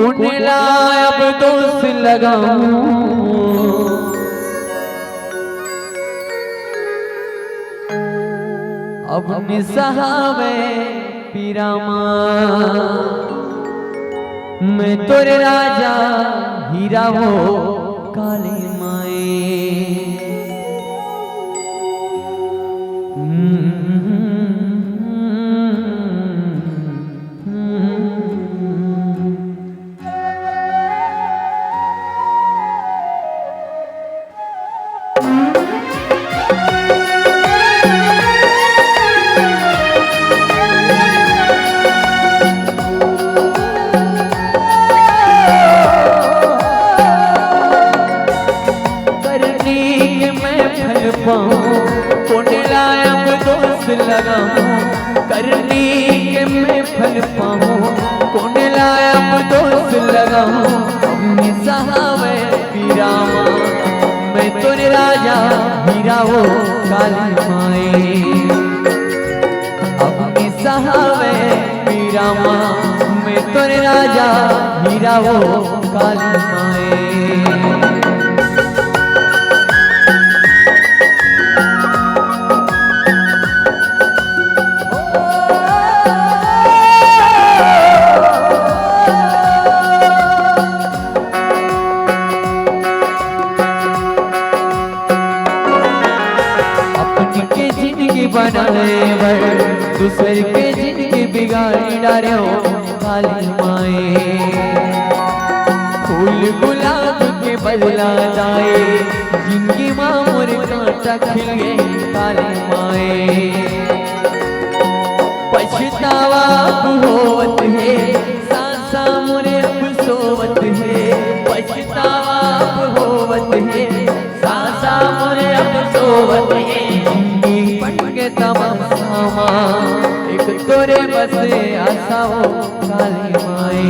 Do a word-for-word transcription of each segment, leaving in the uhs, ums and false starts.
कोन ला अब दोष लगाऊं, अब नि सहावय पीरा मा। मैं तोरे राजा हीरा वो काली माई। करनी के मैं फल पाऊं, कोन ला अब दोष लगाऊं। करनी के मैं फल पाऊं, कोन ला अब दोष लगाऊं। अब नि सहावय पीरा मा, मैं तोरे राजा हीरा वो काली माई। अब नि सहावय पीरा मा, मैं तोरे राजा हीरा वो काली माई। अपन के जिनगी बनाए बर दूसर के जिनगी बिगाड़ी डारेंव काली माई। फूल गुलाब के बदला दाई, जिनगी मा मोर कांटा खिल गे काली माई। पछतावा अब होवत हे, सांसा मोर अब सोवत हे। पछतावा अब होवत हे, सांसा मोर अब सोवत हे। जिनगी पट के तमासा मा, एक तोरे बस आसा वो काली माई।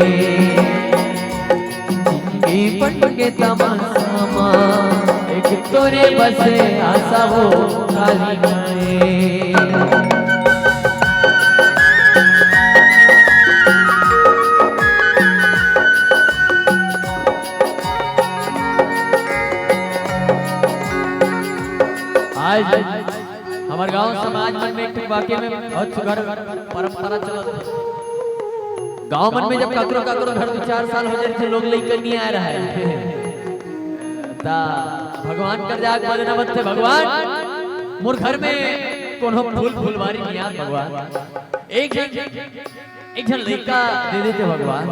जिनगी पट के तमासा मा, एक तोरे बस आसा वो काली माई। आज हमर गांव समाज मन में एक ठो वाकई में बहुत सुघर परंपरा चलत हे। गांव मन में जब काकरो काकरो घर दू चार साल हो जाए, तो लोग लइका नहीं आ रहा है, ता भगवान कर जाके बजना बत्ते, "भगवान, मोर घर में कोनो फूल फुलवारी नहीं आ भगवान, एक झन, एक झन लइका दे देते भगवान।"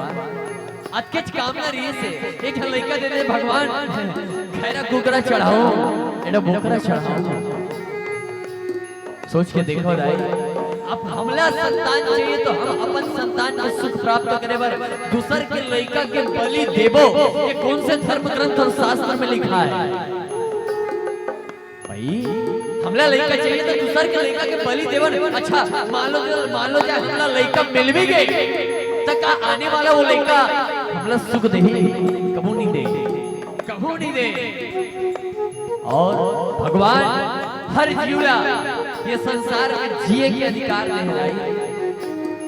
अतकेच कामना रहिस हे, "एक झन लइका दे दे भगवान, खैरा कुकरा चढ़ाओ, एड़ा बोकरा चढ़ाओ।" सोच के देखो दाई, अब हमला संतान चाहिए तो हम अपन संतान के सुख प्राप्त करे बर दूसर के लइका के बलि देबो, ये कौन से धर्म ग्रंथ और शास्त्र में लिखा है? भाई, हमला लइका चाहिए तो दूसर के लइका के बलि देबो। अच्छा, मान लो जो, मान लो जाए हमला लइका मिल भी गे, तो का आने वाला वो लइका हमला सुख देही? कभू नहीं दे, कभू नहीं दे। और भगवान हर जीव ला ये संसार में जिए के अधिकार दे हे।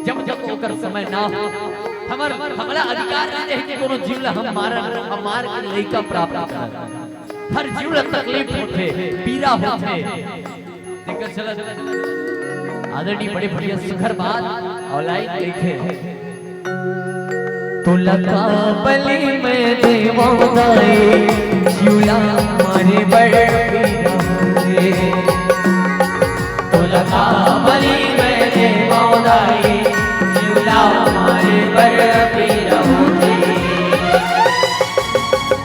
जब जब ओकर समय ना हो, हमर, हमला अधिकार नहीं दे कि कोनो जीव ला हम मारन, हम मार के लइका प्राप्त करन। हर जीव ला तकलीफ होथे, पीरा होथे। देखकर चला, आदरणीय बड़े भैया सुघर बात और लाइन लिखे। तोला का बलि मैं देवंव दाई, जीव ला मारे बर पीरा होथे। तोला का बलि मैं देवंव दाई, जीव ला मारे बर पीरा होथे।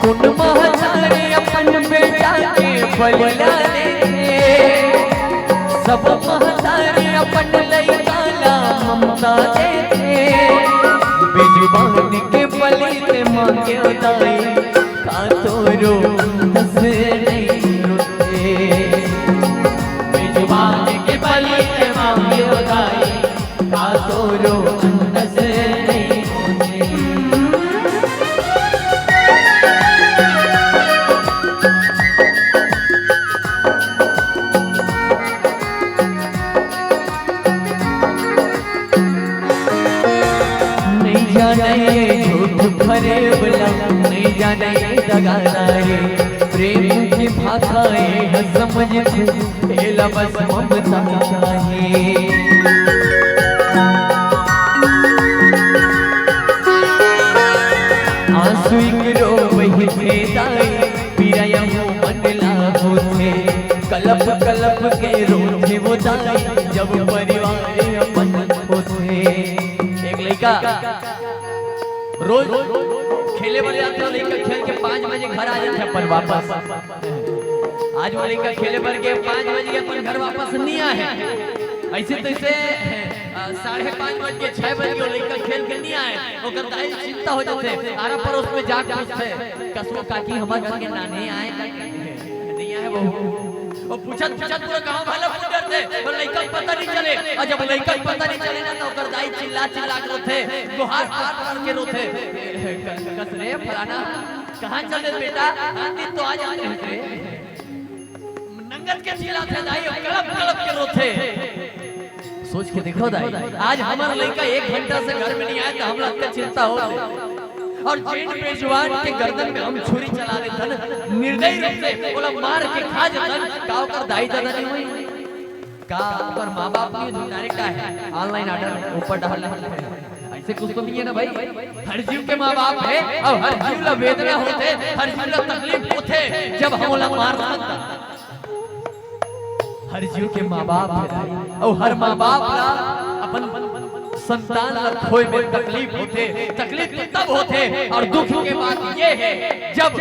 कोन महतारी अपन बेटा के बलि ला देथे, सब महतारी अपन लइका ला ममता देथे। बेजुबान के बलि ते मांगे दाई, का तोरो दस नहीं होथे। बेजुबान के बलि ते मांगे दाई, का तोरो दस नहीं होथे। नहीं जा जाने ये झूठ फरेब ला, नहीं जाने ये दगादारी। प्रेम के भाषा ये ह समझथे, एला बस ममता चाही। आंसू एक रो बहिथे दाई, पीरा यहू मन ला होथे। कलप कलप के रोथे वो दाई, जब परिवार अपन होथे। एक लइका रोज खेले बर जाथे, लइका खेल के पाँच बजे घर आ जाथे अपन वापस। आज वो लइका खेले बर के पाँच बजे अपन घर वापस नहीं आए। ऐसे तैसे, अ, साढ़े पाँच बज के, छह बज के वो लइका खेल के नहीं आए, ओकर दाई चिंता हो जाथे। आरा परोस में जाके पूछथे, "कसो काकी, हमर घर के नानी आए?" नहीं आए बहू। वो पूछत पूछत पूरा गांव भर ला पूछ डरथे, पर लइका के पता नहीं चले। और जब लइका के पता नहीं चले ना, तो ओकर दाई चिल्ला चिल्ला के रोथे, गुहार फाड़ फाड़ के रोथे। "कस रे फलाना, कहाँ चले बेटा? आती तो आ जाते हैं रे।" नंगत के चिल्लाथे दाई, और कलप कलप के रोथे। सोच के देखो दाई, आज हमर लइका एक घंटा से घर में नहीं आए, तो हम लोग के चिंता हो। और जेन बेजुबान के गर्दन में हम छुरी चला देथन, निर्दयी रूप से ओला मार के खा जतन, का ओकर दाई ददा नहीं होई? का ओकर माँ बाप नहीं होई? डायरेक्ट का है, ऑनलाइन ऑर्डर ऊपर डाल लेते हैं। ऐसे कुछ तो नहीं है ना भाई? हर जीव के माँ बाप है, और हर जीव ला वेदना होथे, हर जीव ला तकलीफ होथे, जब हम ओला मार सकता। हर जीव के माँ बाप है भाई, और हर माँ बाप ला अपन संतान ला खोए में तकलीफ होथे। तकलीफ तो तब होथे, और दुख के बात ये है, जब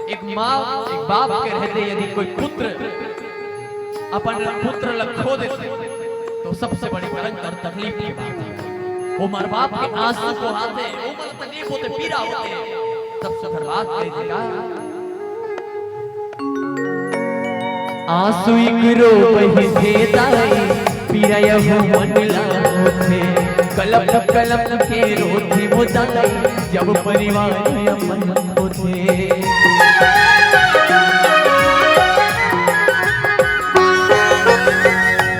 एक माँ, एक बाप के रहते यदि कोई पुत्र अपन पुत्र ला खो देथे, तो सबसे बड़ी कलंक और तकलीफ की बात है। वो माँ बाप के आंसू बहाथे, वो मन तकलीफ होथे, पीड़ा होथे, तब से बर्बाद कर देगा। आंसू एक रो बहिथे दाई, पीरा यहू मन ला होथे। कलप कलप के रोथे वो दाई, जब परिवार अपन होथे।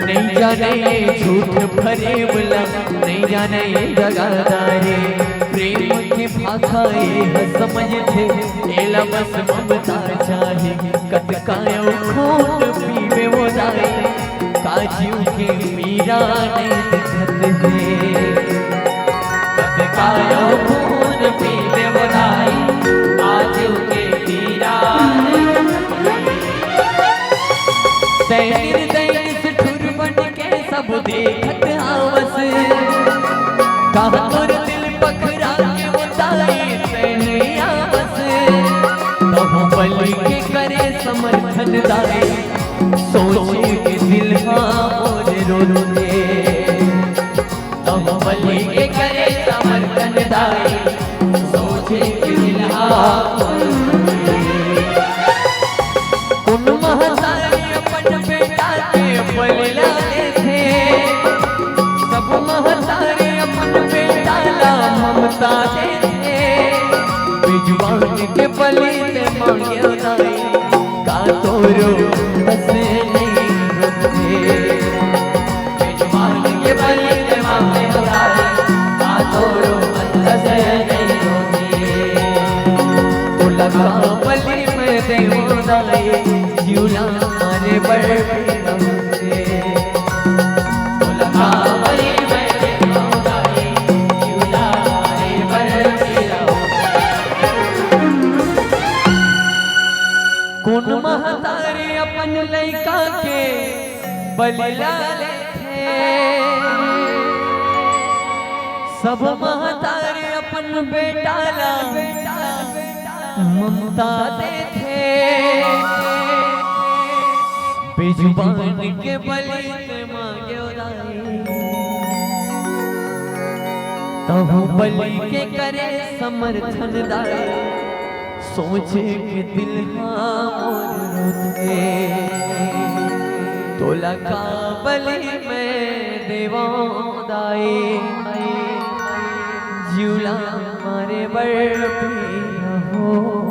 नहीं जाने ये झूठ फरेब ला, नहीं जाने ये दगादारी। प्रेम के भाषा ये ह समझथे, एला बस ममता चाही। कतका अउ खून पीबे वो दाई, का जीव के पीरा नहीं दिखत हे। कतका अउ खून पीबे वो दाई, का जीव के पीरा नहीं दिखत हे। तैं निर्दयी निष्ठुर बन के सब देखत आवस, कहाँ तोर दिल पखरा के वो दाई तैं नइ आवस। कहूँ बलि के करे समर्थन दाई, सोचे के दिल हा मोर रोथे। कहूँ बलि के करे समर्थन दाई, सोचे के दिल हा मोर रोथे। कोन महतारी अपन बेटा के बलि ला देथे, सब महतारी अपन बेटा ला ममता देथे। बेजुबान के बलि तैं मांगे दाई, का तोरो बस नहीं होथे। बेजुबान के बलि तैं मांगे दाई, का तोरो बस नहीं होथे। तोला का बलि मैं देवो दाई, जिउला मारे बर पीरा होथे। तोला का बलि मैं देवो दाई, जिउला मारे बर पीरा होथे। कोन महतारी अपन लइका के बलि ला लेथे, सब महतारी अपन बेटा ला ममता देथे। बेजुबान के बलि तैं मांगे दाई, तहूँ बलि के करे समर्थन दाई। सोचे के दिल हा मोर रोथे। तोला का बलि मैं देवो दाई, जिउला मारे बर पीरा हो।